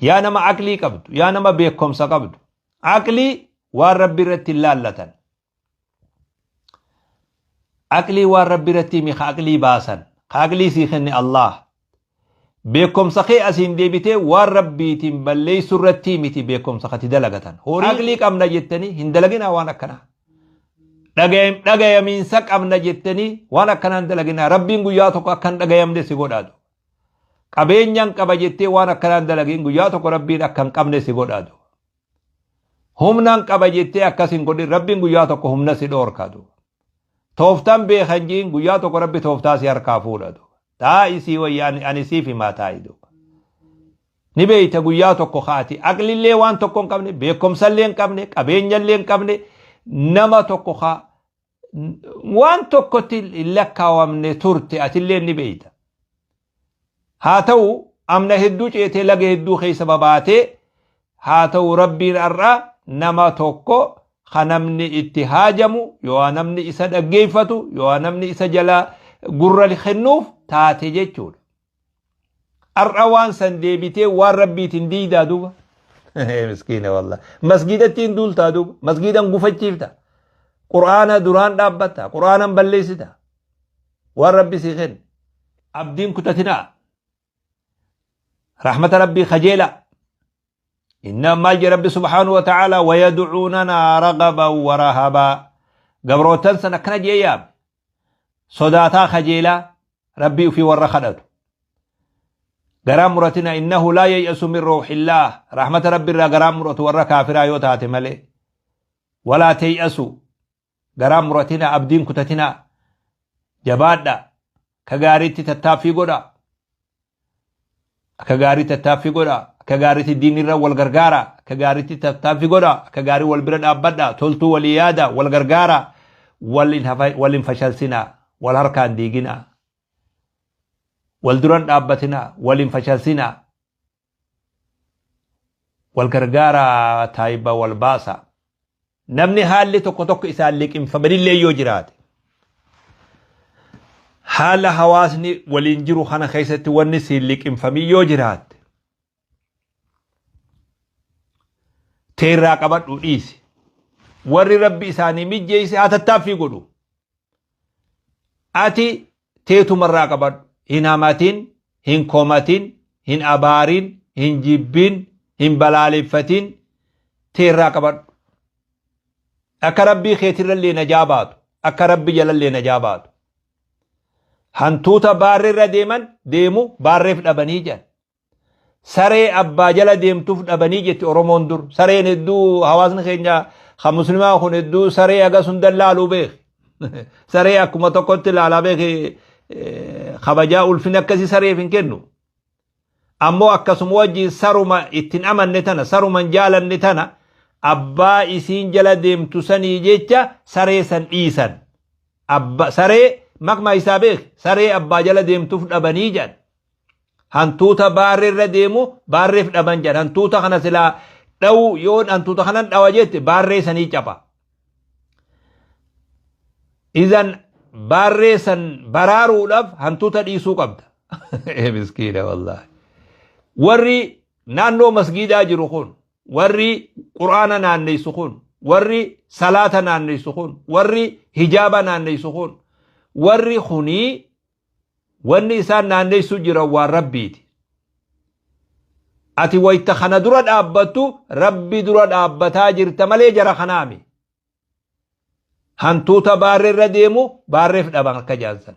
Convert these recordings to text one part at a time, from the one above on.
Yaa nama aqlii qabdu, yaa nama beekomsa qabdu, aqlii waan Rabbi irratti hin laallatan. Aqlii waan Rabbi irratti himi ka aqlii baasan, ka aqlii sii kenne Allah. Beekomsa kee asiin deebitee waan Rabbiitiin balleessu irratti miti beekomsa kati dalagatan. Horii aqlii qabna jettanii hin dalaginaa waan akkanaa. Dhagayamiinsa qabna jettanii waan akkanaa hin dalaginaa. Rabbiin guyyaa tokko akka hin dhagayamne si godhaatu. Qabeenyan qaba jettee waan akkanaa hin dalagin, guyyaa tokko Rabbiin akka hin qabne si godhaatu. Humnan qaba jettee akkas hin godhin, Rabbiin guyyaa tokko humna si dhoorkatu. Tooftan beekan jiin, guyyaa tokko Rabbi tooftaa si harkaa fuudhatu. Taa'i sii wayya, ani siif himaa, taa'i duuba. Ni beeyta, guyyaa tokko kaati aqlillee waan tokko hin qabne, beekumsallee hin qabne, qabeenyallee hin qabne, nama tokko ka waan tokkotti hin lakkaawamne turte, atillee ni beeyta. Haa ta'u, amna hedduu ceetee, laga hedduu keessa babaatee, haa ta'u, Rabbiin har'a nama tokko ka namni itti haajamu, yoo namni isa dhaggeeffatu, yoo namni isa jala gurra kennuuf taate jechuudha. Har'a waan san deebitee waan Rabbiitiin diidaa duuba. Miskiina wallah. Masgiidatti hin duultaa duuba. Masgiidan gufachiifta. Qur'aana duraan dhaabbatta. Qur'aanan balleessita. Waan Rabbi sii kenne. Abdiin kutatinaa. Rahmata Rabbii kajeela. Inna maal jedhe Rabbi subhaanahu wa ta'ala? Wayadcuunanaa ragaban wa rahabaa. Gabrootan san akkana jee yaame. Sodaataa kajeelaa Rabbii ufii warra kadhatu. Garaa muratina, innahu laa yay'asu min ruuxillaah. Rahmata Rabbi irraa garaa muratu warra kaafiraa yoo taate malee. Walaa tay'asu. Garaa muratina, abdiin kutatina. Jabaadha. Ka gaariitti tattaaffii godha. Akka gaarii tattaaffii godha. Akka gaariitti diinirra wal gargaara. Akka gaariitti tattaaffii godha. Akka gaarii wal bira dhaabbadha. Toltuu walii yaada. Wal gargaara. Wal hin fashalsina. Wal harkaan diigina. Wal duran dhaabbatina. Wal hin fashalsina. Wal gargaara, taayiba wal baasa. Namni haalli tokko tokko isaan liqimfamanillee yoo jiraate, haala hawaasni waliin jiru kana keessatti wanni siin liqimfamin yoo jiraatte, teerraa qabadhu dhiisi. Warri Rabbi isaanii mijjeesse haa tattaaffii godhu. Ati teetumarraa qabadhu. Hin hamatin, hin komatin, hin abaarin, hin jibbin, hin balaaleffatin, teerraa qabadhu. Akka Rabbii keetirrallee najaa baatu, akka Rabbi jalallee najaa baatu. Hantuuta baarreerra deeman deemu baarreef dhabanii jedhan. Saree abbaa jala deemtuuf dhabanii jetti Oromoon dur. Sareen hedduu, hawaasni keenya kan muslimaa kun hedduu saree hagas hunda laaluu beeki. Saree akkuma tokkotti laalaa beeki, kabajaa ulfina akkasii sareef hin kennu. Ammoo akkasuma wajjin saruma ittiin amanne tana, saruma hin jaalanne tana, abbaa isiin jala deemtu sanii jecha saree san dhiisan. Abba saree maqmaa isaa beeki, saree abbaa jala deemtuuf dhabanii jedhan. Hantuuta baarree irra deemu baarreef dhaban jedhan. Hantuuta kana silaa dhawu, yoo hantuuta kanan dhawa jette, baarree sanii capa. Izan baarree san baraaruudhaaf hantuuta dhiisuu qabda. Miskiina wallaahi. Warri naannoo masgiidaa jiru kun, warri Qur'aana naanneessu kun, warri salaata naanneessu kun, warri hijaaba naanneessu kun, warri kunii wanni isaan naanneessuu jiran waan Rabbiiti. Ati wayta kana dura dhaabbattu Rabbi dura dhaabbataa jirta malee jara kanaami. Hantuuta baarree irra deemu baarreef dhaban akka jaansan.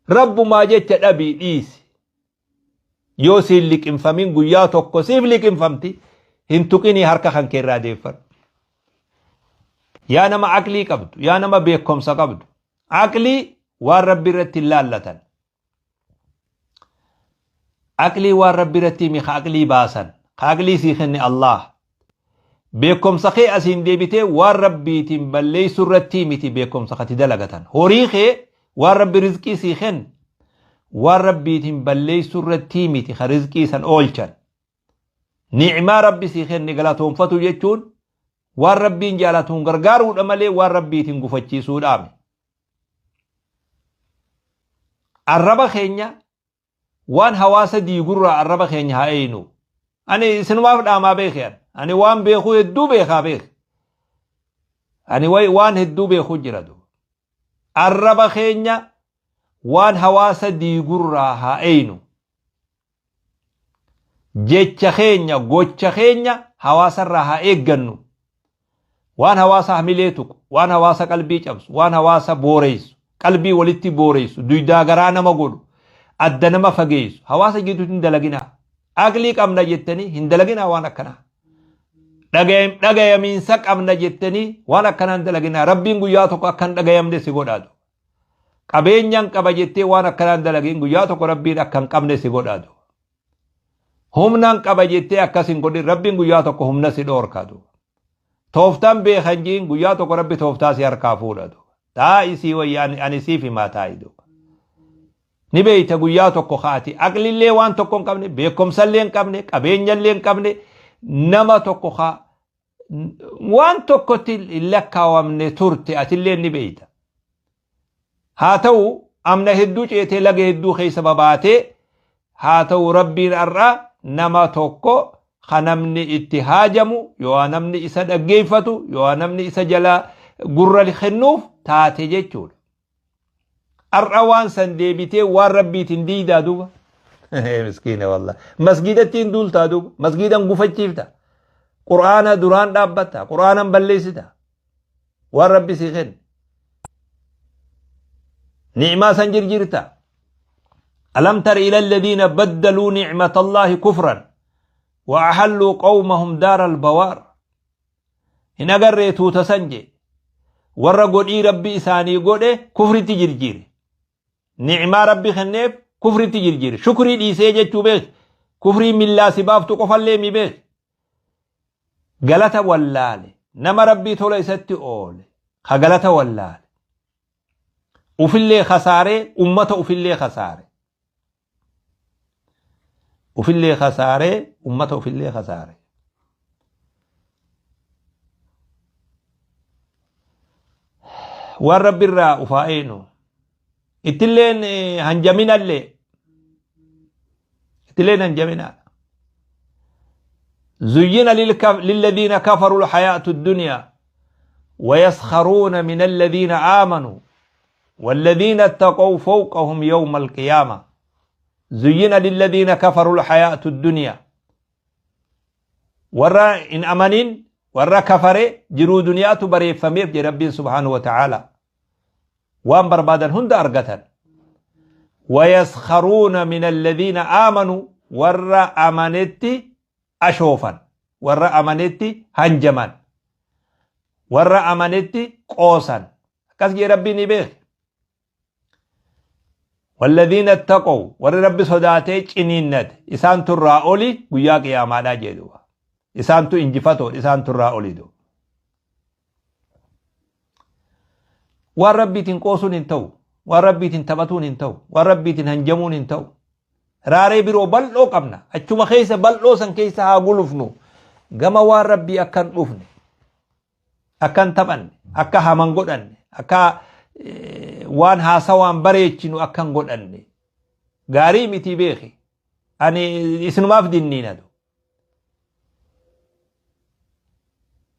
Rabbumaa jecha dhabii dhiisi. Yoo siin liqimfamin guyyaa tokko siif liqimfamti, hin tuqinii, harka kan kee irraa deeffadhu. Yaa nama aqlii qabdu, yaa nama beekumsa qabdu, aqlii waan Rabbi irratti hin laallatan. Aqlii waan Rabbi irratti himi ka aqlii baasan, ka aqlii sii kenne Allah. Beekumsa kee asiin deebitee waan Rabbiitiin balleessu irratti miti beekumsa kati dalagatan. Horii kee waan Rabbi rizqii sii kenne waan Rabbiitiin balleessu irratti miti ka rizqii san oolchan. Ni'maa Rabbi sii kenne galatoonfatu jechuun waan Rabbiin jaalatuun gargaaruudha malee waan Rabbiitiin gufachiisuudhaami. Arraba keenya waan hawaasa diigurraa arraba keenya haa eeynu. Ani isinumaaf dhaamaa beeke ani. Ani waan beekuu hedduu beekaa beeke. Ani waan hedduu beekuu jira duuba. Arraba keenya waan hawaasa diigurraa haa eeynu. Jecha keenya gocha keenya hawaasarraa haa eeggannu. Waan hawaasa hamilee tuqu, waan hawaasa qalbii cabsu, waan hawaasa booreysu, qalbii walitti booreysu, duydaa garaa nama godhu, adda nama fageessu, hawaasa gidduutti hin dalaginaa. Aqlii qabna jettanii hin dalaginaa waan akkanaa. Dhagayamiinsa qabna jettanii waan akkanaa hin dalaginaa. Rabbiin guyyaa tokko akka hin dhagayamne si godhaatu. Qabeenyaan qaba jettee waan akkanaa hin dalagin guyyaa tokko Rabbiin akka hin qabne si godhaatu. Humnaan qaba jettee akkas hin godhin Rabbiin guyyaa tokko humna si dhoorkatu. Tooftaan beekan jiin guyyaa tokko Rabbi tooftaa si harkaa fuudhatu. Taa'i sii wayya ani siif himaa taa'i duuba. Ni beeyta guyyaa tokko kaati aqlillee waan tokko hin qabne beekumsallee hin qabne qabeenyallee hin qabne nama tokko ka waan tokkotti hin lakkaawamne turte atillee ni beeyta. Haa ta'u amna hedduu ceetee laga hedduu keessa babaatee haa ta'u Rabbiin har'a nama tokko ka namni itti haajamu yoo namni isa dhaggeeffatu yoo namni isa jala gurra kennuuf taate jechuudha. Har'a waan san deebitee waan Rabbiitiin diidaa duuba. Miskiina wallah. Masgiidattiin duultaa duuba. Masgiidan gufachiifta. Qur'aana duraan dhaabbatta. Qur'aanan balleessita. Waan Rabbi sii kenne. Ni'maa san jirjirta. Alam tara ila alladhiina baddaluu ni'matallaahi kufran wa ahalluu qawmahum daara albawaar. Hin agarree tuuta san jee. Warra godhii Rabbi isaanii godhe kufritti jirjiire. Ni'maa Rabbi kenneef kufritti jirjiire. Shukrii dhiisee jechuu beek. Kufrii millaa si baaftu qofallee mi beek. Galata wallaale. Nama Rabbii tola isatti oole. Ka galata wallaale. Ufillee kasaaree ummata ufillee kasaare. Ufillee kasaaree ummata ufillee kasaare. Waan Rabbi irraa ufaa eenu. Ittilleen hanjaminallee. Ittilleen hanjaminaadha. زين للذين كفروا الحياة الدنيا ويسخرون من الذين آمنوا والذين اتقوا فوقهم يوم القيامة زين للذين كفروا الحياة الدنيا ورا إن أمنين ورا كفر جرو دنيا تبري فميف ربي سبحانه وتعالى وان بربادا هند أرقتا ويسخرون من الذين آمنوا ورا أمنتي أشوفا ورا أمنتي هنجمان ورا أمنتي قوسا كسجي ربي نبيخ والذين اتقوا ور ربي صداتي چنينت إسان ترى أولي قيا قياما لا جدوا إسان تو إنجفتو إسان ترى أولي دو waan Rabbiitiin qoosuun hin ta'u, waan Rabbiitiin taphatuun hin ta'u, waan Rabbiitiin hanjamuun hin ta'u. Raaree biroo bal'oo qabna. Achuma keessa bal'oo san keessa haa gulufnu. Gama waan Rabbii akka hin dhufne, akka hin taphanne, akka haman godhanne, akka waan haasawaan bareechinu akka hin godhanne. Gaarii mitii beeki. Ani isinumaaf dinniinatu.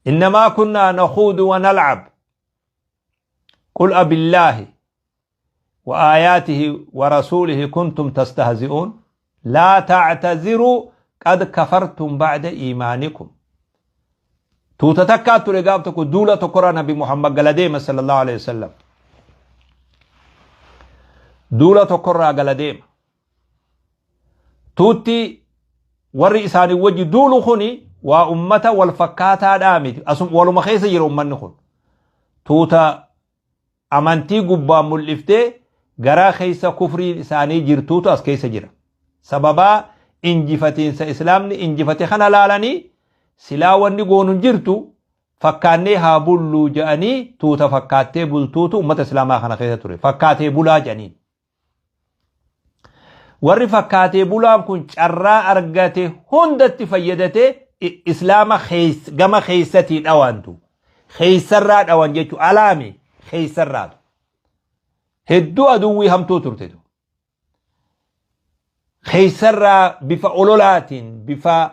إنما كنا نخوض ونلعب قل أبالله وآياته ورسوله كنتم تستهزئون لا تعتذروا قد كفرتم بعد إيمانكم توتا تكا ture gaaf tokko duula tokkorraa Nabi Muhammad gala deema sallallahu alaihi wasallam. Duula tokkorraa gala deema. Tuutti warri isaanii wajji duulu kuni waa ummata wal fakkaataadhaa miti. Asum waluma keessa jira ummanni kun. Tuuta amantii gubbaan mul'iftee garaa keessa kufriin isaanii jirtuutu as keessa jira. Sababaa injifatiinsa islaamni injifate kana laalanii silaa wanni goonu hin jirtu fakkaannee haa bulluu jedhanii tuuta fakkaattee bultuutu ummata islaamaa kana keessa ture. Fakkaatee bulaa jedhaniin. Warri fakkaatee bulaan kun carraa argate hundatti fayyadatee islaama gama keessatii dhawantu. Keessarraa dhawan jechuun alaami keessarraatu. Hedduu aduwwii hamtuu turtetu. Keessarraa bifa ololaatiin bifa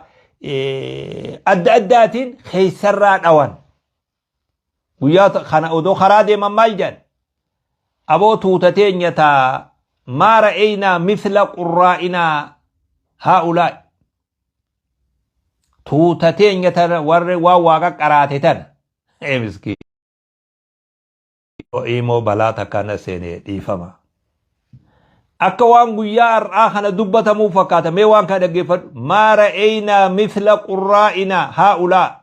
Adda addaatiin keessarraa dhawan. Guyyaa kana odoo karaa deeman maal jedhan? Aboo tuuta teenya taa maa ra'eynaa mithla qurraa'inaa haa'ulaa'i. Tuuta teenya tana warri waan waaqa qaraate tana. Ee miskiin. Imoo balaa takka na seene dhiifama. Akka waan guyyaa har'aa kana dubbatamuu fakkaata. Mee waan kana dhaggeeffadhu. Maa ra'eynaa mithla qurraa'inaa haa'ulaa.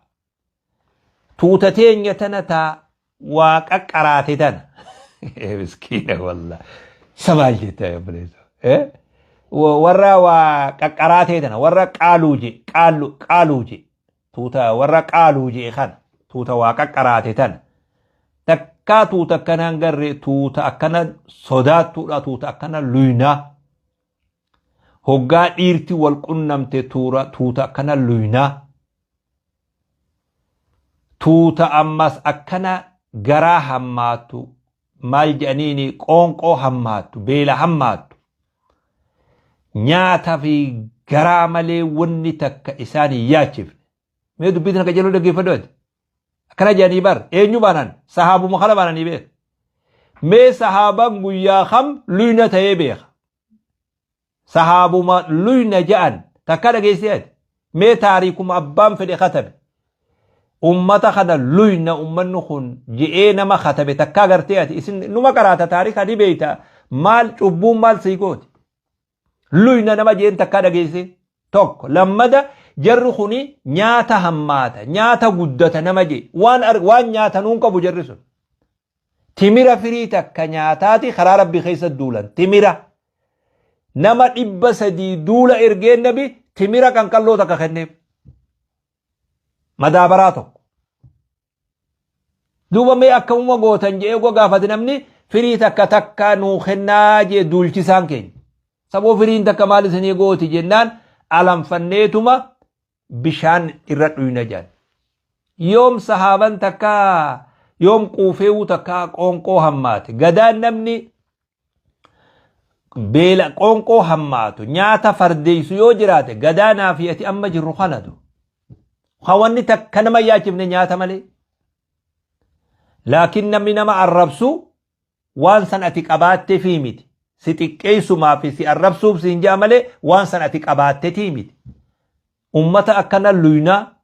Tuuta teenya tana taa waaqa qaraate tana. Miskiina wallah. Isa maal jetta obboleessa? Warra waa qaqqaraatee tana warra qaaluu je qaallu qaaluu je tuuta warra qaaluu je kana tuuta waa qaqqaraate tana. Takkaa tuuta akkanaan garre tuuta akkana sodaattuudha tuuta akkana luynaa. Hoggaa dhiirti wal qunnamte tuura tuuta akkana luynaa. Tuuta ammas akkana garaa hammaattu maal jedhaniini qoonqoo hammaattu beela hammaattu. Nyaata fi garaa malee wanni takka isaan hin yaachifne. Mee dubbii tana qajeeloo dhaggeeffadhu ati. Akkana jedhanii bar eenyu baanaan sahaabuma kana baananii beeka. Mee sahaabaan guyyaa kam luyna ta'ee beeka. Sahaabuma luyna ja'an takka dhageessee ati. Mee taariikuma abbaan fedhe katabe. Ummata kana luyna ummanni kun je'ee nama katabe takka agartee ati isin numa qaraata taariika ni beeyta maal cubbuun maal sii gooti. Luyna nama jeen takkaa dhageessee tokko lammada jarri kuni nyaata hammaata nyaata guddata nama jee waan waan nyaatanuun qabu jarri sun. Timira firii takka nyaataati karaa rabbi keessa duulan timira nama 300 duula ergeen nabi timira qanqalloo takka kenneef madaabaraa tokko. Duuba mee akkamuma gootan jedhee ogga gaafate namni firii takka takka nuu kennaa jee duulchisaan keenya. Saboo firiin takka maal isinii gooti jennaan alanfanneetuma bishaan irra dhuyna jedhan. Yoom sahaaban takka yoom quufeewuu takka qoonqoo hammaate. Gadaan namni beela qoonqoo hammaatu nyaata fardeessu yoo jiraate gadaanaa fi ati amma jirru kanatu. Hawanni takka nama yaachifne nyaata malee. Laakiin namni nama arrabsu waan san ati qabaatteefii miti. Si xiqqeessumaa fi si arrabsuuf siin ja'a malee waan san ati qabaatteetii miti. Ummata akkana luynaa,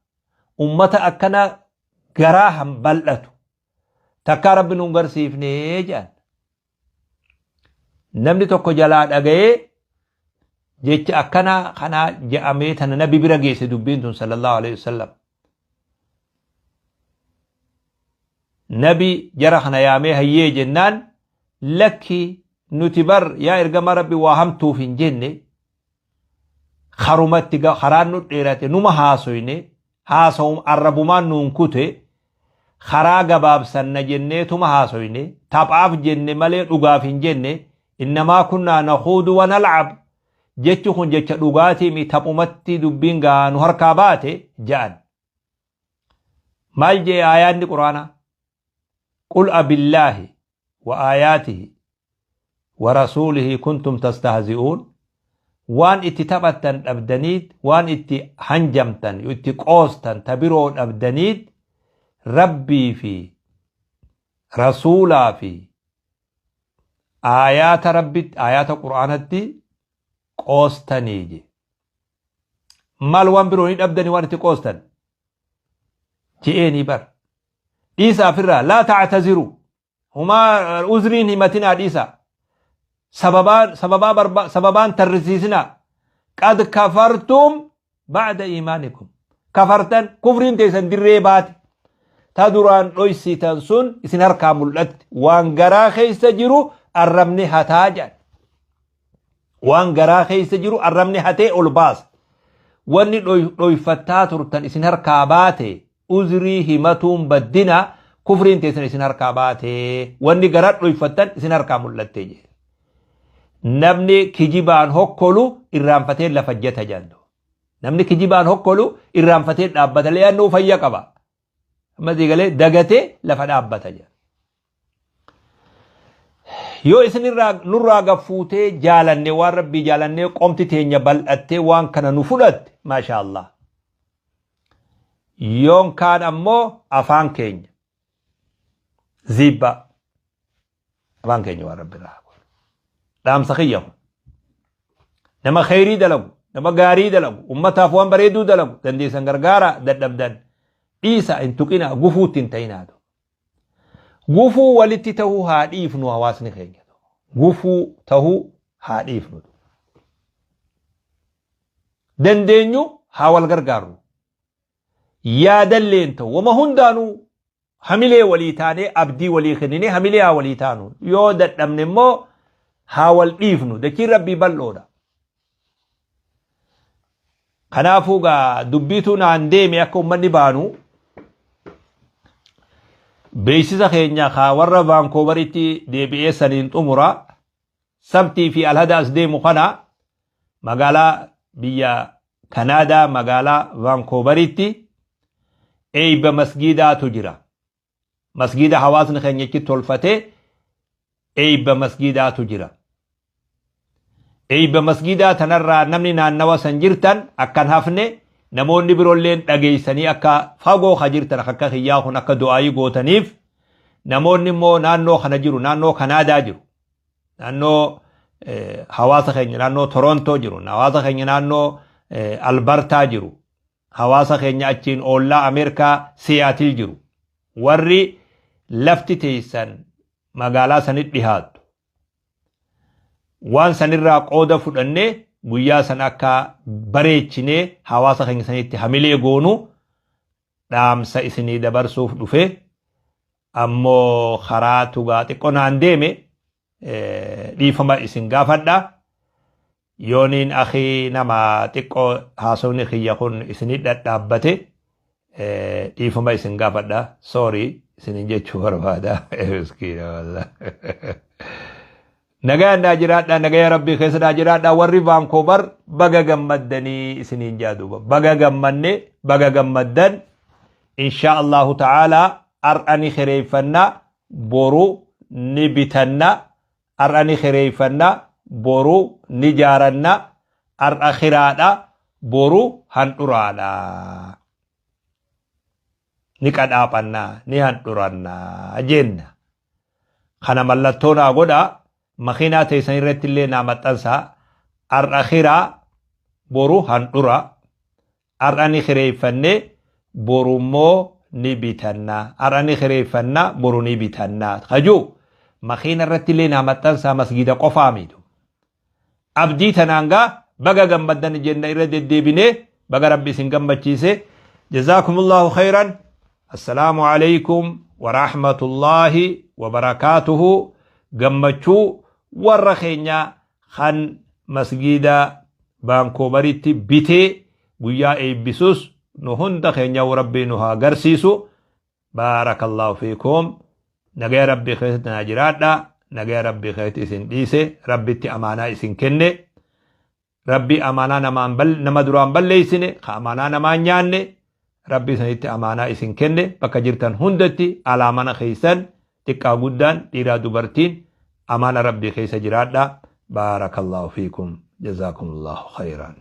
ummata akkana garaa han bal'atu. Takkaa rabbi nuun garsiifnee jedhan. Namni tokko jalaa dhaga'ee jecha akkanaa kanaa je'amee tana nabi bira geesse dubbiin tun sallallahu alaihi wasallam. Nabi jara kana yaamee hayyee jennaan lakki nuti bar yaa ergamaa rabbi waa hamtuuf hin jenne karumatti karaan nu dheerate numa haasoyne haasawum arrabumaan nuun kute karaa gabaabsanna jenneetuma haasoyne taphaaf jenne malee dhugaaf hin jenne innamaa kunnaa nakhuudu wa nalcab jechi kun jecha dhugaatiimi taphumatti dubbiin gaa nu harkaa baate ja'an. Maal jee aayaanni quraanaa? Qul abillaahi wa aayaatihi wa rasuulihi kuntum tastahzi'uun waan itti taphattan dhabdaniit waan itti hanjamtan itti qoostan ta biroo dhabdaniit rabbii fi rasuulaa fi aayaata rabbitti aayaata qur'aanatti qoostanii je maal waan biroo ni dhabdanii waan itti qoostan je'eenii bar dhiisa afirraa laa ta'taziru Humaa uzriin himatinaa dhiisaa. Sababaan sababaa barba sababaan tarrisiisinaa. Qad kafartum ba'da iimaanikum. Kafartan kufriin teessan dirree baate. Ta duraan dhoysitan sun isin harkaa mul'atti. Waan garaa keessa jiru arrabni hataa jedhan. Waan garaa keessa jiru arrabni hatee ol baasa. Wanni dhoyfattaa turtan isin harkaa baate uzrii himatuun baddina kufriin teessan isin harkaa baate wanni garaa dhoyfattan isin harkaa mul'atte jedhe. Namni kijibaan hokkolu irraanfatee lafa jata jedhan. Namni kijibaan hokkolu irraanfatee dhaabbata le'annoo fayya qaba. Amma galee dagatee lafa dhaabbata jedha. Yoo isin irraa nurraa gaffuutee jaalanne waan rabbii jaalannee qomti teenya bal'attee waan kana nu fudhatte maashaa Allah. Yoon kaan ammoo afaan keenya ziibbaa afaan keenya waan rabbi irraa haa godhu. Dhaamsa kiyya kun nama kheyrii dalagu, nama gaarii dalagu, ummataaf waan bareeduu dalagu dandeessan gargaara, dadhabdan dhiisa, hin tuqina, gufuutti hin ta'inaa. Gufuu walitti tahuu haa dhiifnu hawaasni keenya. Gufuu tahuu haa dhiifnu. Dandeenyu haa wal gargaarru. Yaadalleen ta'u wama hundaanuu hamilee walii taanee, abdii walii kenninee hamilee haa walii taanu. Yoo dadhabne immoo haa wal dhiifnu. Dachiin rabbii bal'oodha. Kanaafuu gaa dubbiitu naan deeme akka uummanni baanu beeksisa keenya kaa warra Vaankoovaritti deebi'ee saniin xumura. Sabtii fi alhada as deemu kana magaalaa biyya Kanaadaa magaalaa Vaankoovaritti eeyba masgiidaatu jira. Masgiida hawaasni keenya achi tolfatee eeyba masgiidaatu jira. Eeyba masgiidaa tanarraa namni naannawa san jirtan akkan hafne, namoonni biroolleen dhageessanii akka fagoo ka jirtan akka kiyyaa kun akka du'aayii gootaniif, namoonni immoo naannoo kana jiru, naannoo Kanaadaa jiru, naannoo hawaasa keenya naannoo Torontoo jiru, hawaasa keenya naannoo Albartaa jiru, hawaasa keenya achiin oollaa Ameerikaa Siyaatil jiru, warri lafti teessan magaalaa sanitti dhihaattu waan sanirraa qooda fudhannee guyyaa san akka bareechinee hawaasa keenya sanitti hamilee goonu dhaamsa isinii dabarsuuf dhufe. Ammoo karaa tugaa xiqqoo naan deeme, dhiifama isin gaafadha. Yooniin akii nama xiqqoo haasofni kiyya kun isinii dhadhaabbate dhiifama isin gaafadha. Sorry isinin jechuu barbaada. Miskiina wallah. Nagayaan naa jiraadha, nagaya rabbii keessa naa jiraadha. Warri Vaankoobar baga gammaddanii isiniin jaa duuba. Baga gammanne, baga gammaddan. Insha Allahu ta'ala har'a ni kireeffanna, boru ni bitanna, har'a ni kireeffanna, boru ni jaaranna, har'a kiraadha, boru handhuraadha. Ni qadhaaphanna, ni handhuranna jenna. Kana mallattoo naa godha, makiinaa teessan irratti illee naa maxxansa. Har'a kiraa, boru handhura. Har'a ni kireeffanne, boru immoo ni bitanna. Har'a ni kireeffanna, boru ni bitanna. Kajuu makiina irratti illee naa maxxansaa, masgiida qofaa miitu. Abdii tanaan gaa baga gammaddan jenna irra deddeebinee, baga rabbi isin gammachiise. Jazaakumullahu khayran. Assalaamu alaykum wa rahmatullahi wa barakaatuhu. Gammachuu warra keenyaa kan masgiida Vaankoobaritti bitee guyyaa eebbisus nu hunda keenya rabbii nu haa garsiisu. Baarakallahu fiikum. Nagaya rabbii keessatti naa jiraadha. Nagaya rabbii keessatti isin dhiise, rabbitti amaanaa isin kenne. Rabbii amaanaa namaan nama duraan balleessine, ka amaanaa namaan nyaanne, rabbii sanitti amaanaa isin kenne. Bakka jirtan hundatti alaa mana keessan xiqqaa guddaan, dhiiraa dubartiin amaana rabbii keessa jiraadha. Baarakallahu fiikum. Jazaakumullahu khayran.